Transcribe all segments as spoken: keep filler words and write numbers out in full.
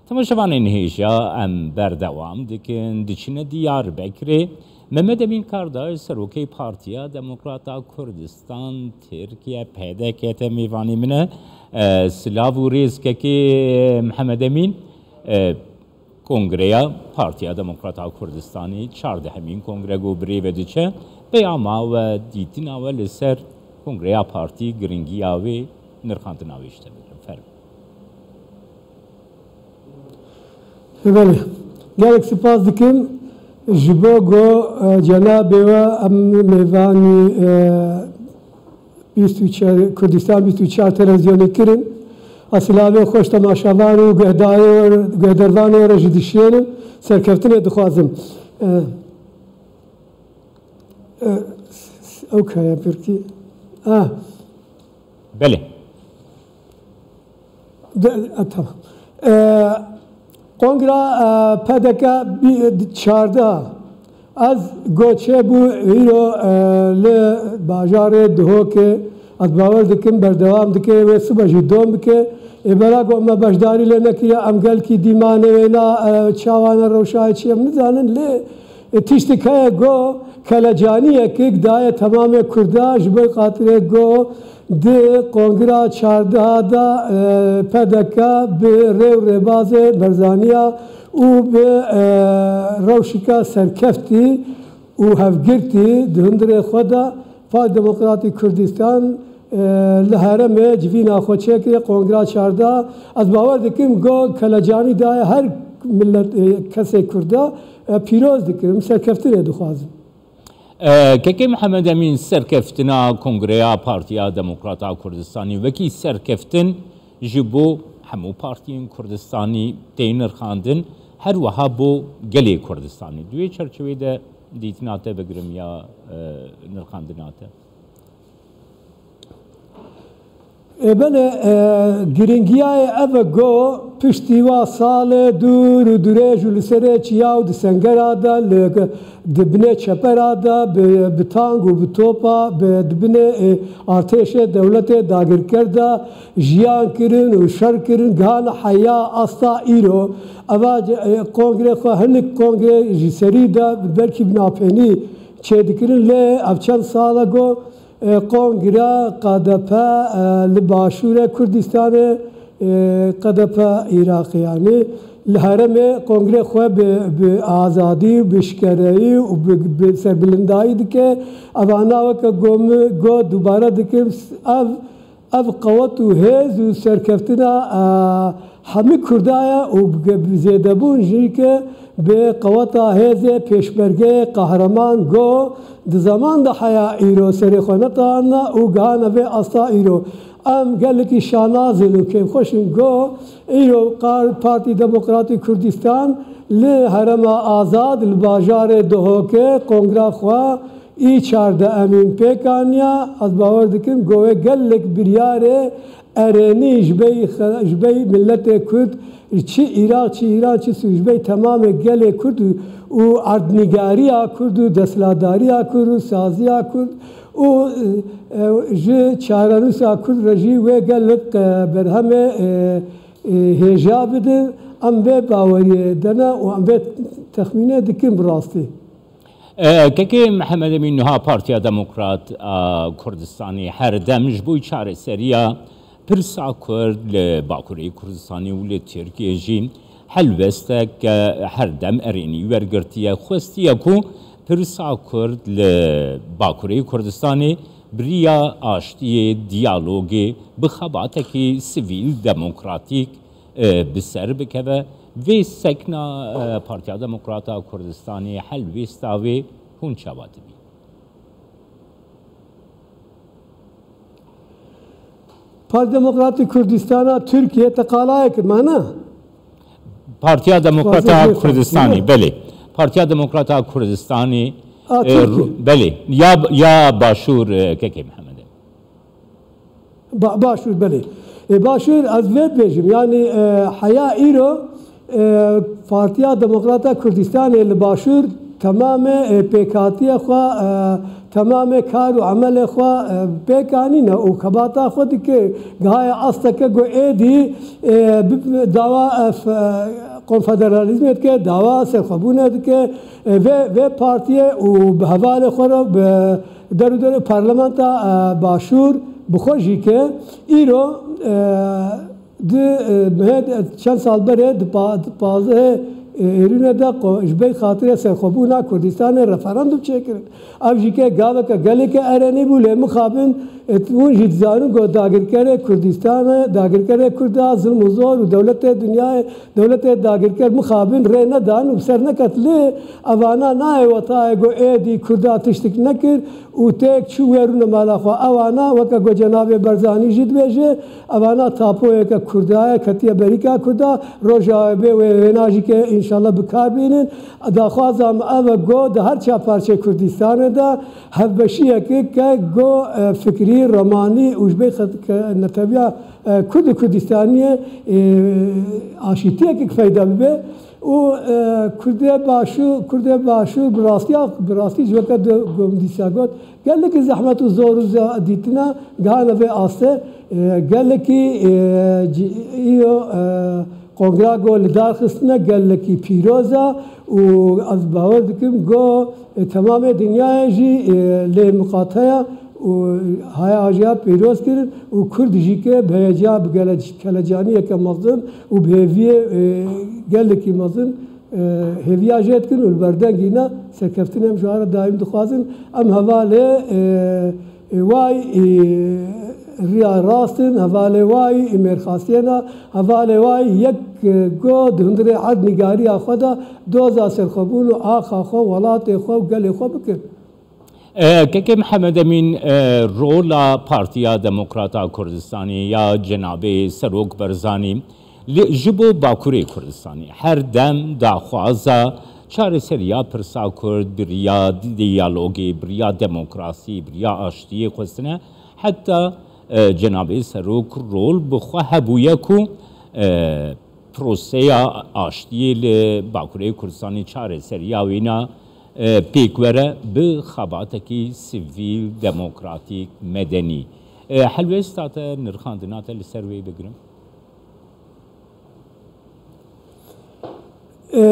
Temaşevanên hêja, em berdewam dikin, diçine Diyarbekirê. Mehmet Emîn Kardaş, serokê Partiya Demokrata Kurdistan, Tirkiye, P D K, te mêvanî min e. E, silav û rêz kekê Mihemed Emîn. E, Kongreya Partiya Demokrata Kurdistanê, çardehemîn kongre ku bi rê ve diçe, peyama we, dîtina we li ser kongreya partî, giringiya wê, nirxandina wê ji te bigrim. Fermo. Belê. Gelek spas dikim ji bo ku, e, cenabê we em mêvanî, e, bîst û çar, Kurdistan bîst û çar televizyonê kirin. A silavê xweş temaşevan û guhdarê-, guhdarvanê re jî dişênim. Serkeftinê dixwazim. E, e, s-, s-, ew kaya pirkî. Ah. Belê. De, e, tamam. E, Kongra, e, P D K bî-, çardeh. Ez goçê bû îro, e, li bajarê Duhokê. Ez bawer dikim berdewam dike, wê sibe jî dom bike. Ê bera ku me beşdarî lê nekiriye, em gelkî dîmanê wê na, e, çawa ne rewşayê çi em nizanin, lê, e, tiştik heye ku kelecaniyekek daye temamê Kurda ji bo xatirê ku Di kongira çardeha de, e, P D K bi rê û rêbazê berzaniya û bi, e, rewşika serkeftî û hevgirtî di hundirê xwe de Partiya Demokratîk Kurdistan, e, li herêmê civîna xwe çêkiriye. Kongira çardeha, ez bawer dikim, go kelecanî daye her milet, e, kesê Kurda, e, pîroz dikim, serkeftinê dixwazim. E, Kekê Mihemed Emîn, serkeftina Kongreya Partiya Demokrata Kurdistanî wekî serkeftin ji bo hemû partiyên Kurdistanî tê nirxandin, her wiha bo gelê Kurdistanî. Di wê çerçeveyê de dîtina te bigrim ya, e, nirxandina te? E, belê, e, giringiyayê ev e go piştî wa salê dûr û dirêj û li serê çiya û di sengera de, li, di binê çepera de, bi, bi tang û bi topa, bi, di binê, e, artêşê dewletê dagirker de jiyan kirin û şer kirin, gihane heya asta îro. Eva, e, kongrê xwe, hinek kongrê ji serî de belkî bi napênî çêdikirin, lê ev çend sal e go, E, Kongra K D P, e, li Başûrê Kurdistanê, e, K D P Iraqê, yanî li herêmê kongrê xwe bi, bi azadî û bi şkereyî û bi, bi serbilindayî dike. Evana weke go min, go dubare dikim, ev, ev qewet û hêz û serkeftina, e, hemî Kurda ye û bi, bi zêdebûn jî ke bi qeweta hêzê pêşmergeyê qehreman go di zeman de heya îro serê xwe netanna û gihane vê asta îro. Em gelekî şanaz in û kêfxweş in go îro Qar-, Partî Demokratîk Kurdistan li Herêma Azad, li bajarê Duhokê kongra xwe î çardeh Emîn pêk aniya. Ez bawer dikim go wê gelek biryarê erênî ji bey xe-, ji bey miletê Kurd, çi Iraq, çi Îran, çi Sûrî, ji bey temamê gelê Kurd û, û erdnîgariya Kurd û desthilatdariya Kurd û saziya Kurd û, e, e, ji çarenûsa Kurd re jî wê gelek, e, berhemê, e, e, hêja bidin. Em vê baweriyê de ne û em vê texmînê dikin bi rastî. E, Kekê Mihemed Emîn, niha Partiya Demokrat a Kurdistanê her dem ji bo çareseriya pirsa Kurd li Bakurê Kurdistanê û li Tirkiyê jî helwestek, e, her dem erênî wergirtiye, xwestiye ku pirsa Kurd li Bakurê Kurdistanê bi riya aştiyê, diyalogê, bi xebatekî sivîl demokratîk, e, bi ser bikeve. Vê sekna, e, Partiya Demokrata Kurdistanê helwêsta wê hûn çawa dibînin? Partiya Demokratîk Kurdistana Tirkiye te qalayê kir, ma ne? Partiya Demokrata Kurdistanê, belê. Partiya Demokrata Kurdistanê, a, e, Tirkiye. Belê. Ya, ya Başûr, e, Kekê Mihemedê. Ba-, Başûr, belê. E, Başûr, ez vê dibêjim, yanî, e, heya îro, e, Partiya Demokrata Kurdistanê li Başûr temamê, e, pêkhatiye xwe, e, Temamê kar û emelê xwe, e, pêk anîne û xebata xwe dike. Gihaya asteke ku êdî, e, bi, bi dawa, e, f-, e, konfederalîzmê dike, dawa serxwebûnê dike. E, vê, vê partiyê û bi hevalê xwe re bi der û derê parlamenta, e, başûr bi xwe jî ke îro, e, Di, e, mehê de, çend sal berê di pa-, di pazdehê, e, Êrûnê de qo-, ji ber xatirê serxwebûna Kurdistanê referandum çêkirin. Ev jî ke gaveke geleke erênî bû, lê mixabin, e, hûn jî dizanin ku dagirkerê Kurdistanê, dagirkerê Kurda zilm û zor û dewletê dinyayê, dewletê dagirker mixabin rê nedan û bi ser neket. Lê evana nayê wetayê ku êdî Kurda tiştik nekir û têk çû wê rûne mala xwe. Ewana weke ku cenabê Barzanî jî dibêje, evana tapoyeke Kurda ye, ketiye berîka Kurda, roja wê bê wê wêna jî ke înşallah bi kar bînin. Daxwaza me ev e ku di her çar parçeyê Kurdistanê de hevbeşiyeke ke ku, e, fikrî, remanî û ji bê xet-, ke netewiya, e, Kurd û Kurdistaniyê, e, aşîtiyekek peyda bibe. Û, e, Kurdê Başûr, Kurdê Başûr bi rastiya, bi rastî ji weke di, ku min dîsa got, gelekî zehmet û zor û ze-, dîtina gihane vê astê, e, gelekî, e, ci-, îro, e, kongra ku li dar xistine gelekî pîroz e û ez bawer dikim ku, e, temamê dinyayê jî, e, lê miqate ye. û haya ajiya pîroz kirin û Kurd jî ke bi heyecan, bi gele-, kelecaniyeke mezin û bi hêviyê, e, gelekî mezin, e, hêviya jê dikin û li berdengî ne serkeftinê em ji wan re daîm dixwazin. Em hevalê, e, e, way, e, riya rast in, hevalê way, e, mêrxasiyê ne, hevalê way yek, e, go di hundirê erdnîgariya xwe de doza serxwebûn û axa xwe, welatê xwe û gelê xwe bikin. E, Kekê Mihemed Emîn, e, rola Partiya Demokrata Kurdistanê ya Cenabê Serok Barzanî li, ji bo Bakurê Kurdistanê her dem daxwaza çareseriya pirsa Kurd bi riya diyalogê, bi riya demokrasî, bi riya aştiyê xwestine. Heta, e, Cenabê Serok rol bi xwe hebûye ku, e, proseya aştiyê li Bakurê Kurdistanê çareseriya wîna, e, pêk were bi xebatekî sivîl, demokratîk, medenî. E, helwêsta te, nirxandina te li ser wê bigirim? E,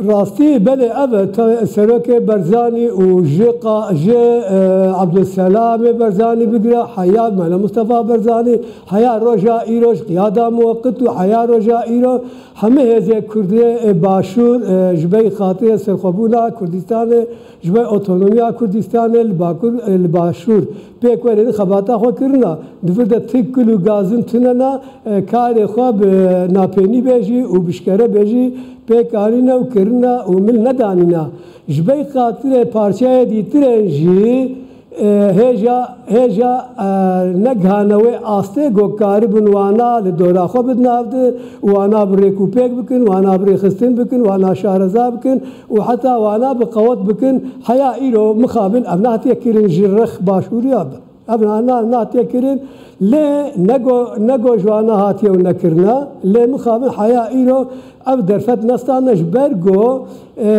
Rastî, belê, ev e, te-, Serokê Barzanî û ji qa-, ji, e, Abdulselamê Barzanî bigire, heya Mele Mustafa Barzanî, heya roja îro ji qiyada muweqit û heya roja îro hemî hêzê Kurdê, e, Başûr, e, ji ber xatirê serxwebûna Kurdistanê, ji ber otonomiya Kurdistanê li Bakur, e, li Başûr pêk werên xebata xwe kirina. Di vir de tik kul û gazin tune ne, e, karê xwe bi napênî bêjî û bi şkere bêjî pêk anîne û kirine û mil nedanîne. Ji ber xatirê parçeyê dîtirên jî, e, hêja, hêja, e, negihane wê astê ku karibin wana li dora xwe bidin nav di, wana bi rêk û pêk bikin, wana bi rêxistin bikin, wana şareza bikin û heta wana bi qewet bikin, heya îro mixabin ev nehatiye kirin ji rex başûriya bi. Ev na, na, natiye kirin, lê nego, nego ji wana hatiye û nekirine, lê mixabin heya îro ev derfet nestane ji ber ku, e,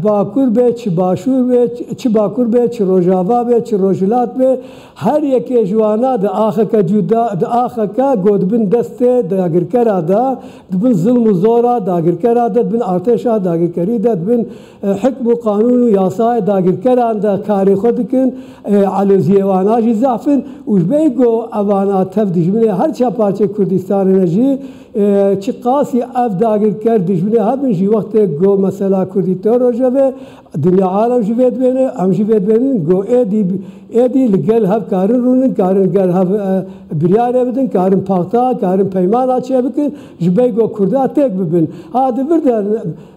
Bakur be, çi Başûr be, çi, çi Bakur be, çi Rojava be, çi Rojhilat be, her yekê ji wana di axeke cuda, di axeke ku di bin destê dagirkera de, di bin zilm û zora dagirkera de, di bin artêşa dagirkerî de, di bin e, hikm û qanûn û yasayê dagirkeran de karê xwe dikin, e, aloziyê wana jî zehf in û ji ber ku evana tev dijminê her çar parçeyê Kurdistanê ne jî, e, çiqasî ev dagirker dijminê hebin jî wextê ku mesela Kurdî tev roje ve dinya alem jî vê dibêne, em jî vê dibênin ku êdî Êdî li gel hev karin rûnin, karin gel hev, e, biryarê bidin, karin paxta, karin peymana çêbikin, ji ber ku Kurda têk bibin. Ha di vir de,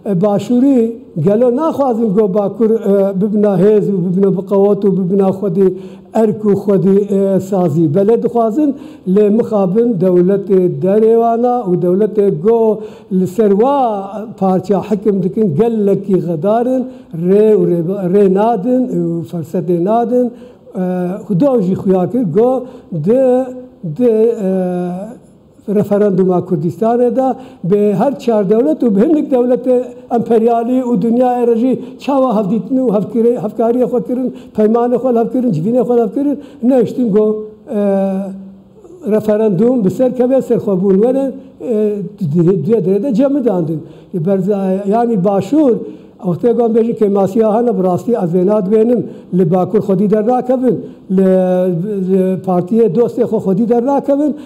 e, Başûrî gelo naxwazin ku Bakur, e, bibina hêz û bibina bi qewet û bibina xwedî erk û xwedî, e, sazî. Belê dixwazin, lê mixabin dewletê derê wana û dewletê ku li ser wa parça hikim dikin gelekî xedar in, rê û rê, rê nadin û fersetê nadin. E, Xudo jî xuya kir, got, di, di, e, referanduma Kurdistanê de bi her çar dewlet û bi hinek dewletê emperyalî û dinyayê re jî çawa hevdîtin û hevkirê-, hevkariyê xwe kirin, peymanê xwe li hev kirin, civînê xwe li hev kirin, nehiştin got, e, referandum bi ser keve, serxwebûn were, e, di-, di-, di-, dirê de cemidandin. Li berza-, yanî Başûr, wextê ku em bêjin kêmasiya hene, bi rastî ez vê nadibênim, li Bakur xwedî dernakevin, li, li partiyê dostê xwe xwedî dernakevin.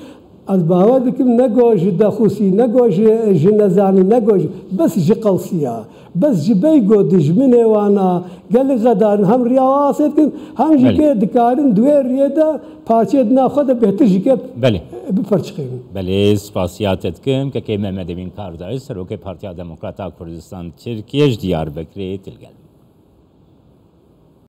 Ez bawer dikim, ne go ji dexûsî, ne go ji, ji nezanî, ne go ji, bes ji qewsiya, bes ji bey go dijminê wana gelek xedarin hem riya asê dikin, hem jî Belê. kê dikarin di wê riyê de parçeyê di nav xwe de bêhtir jî kê Belê. biperçiqînin. Belê, spasiya te dikim. Kekê Mehmet Emîn Kardayî, Serokê Partiya Demokrata Kurdistan Tirkiye ji Diyarbekirê, til gel.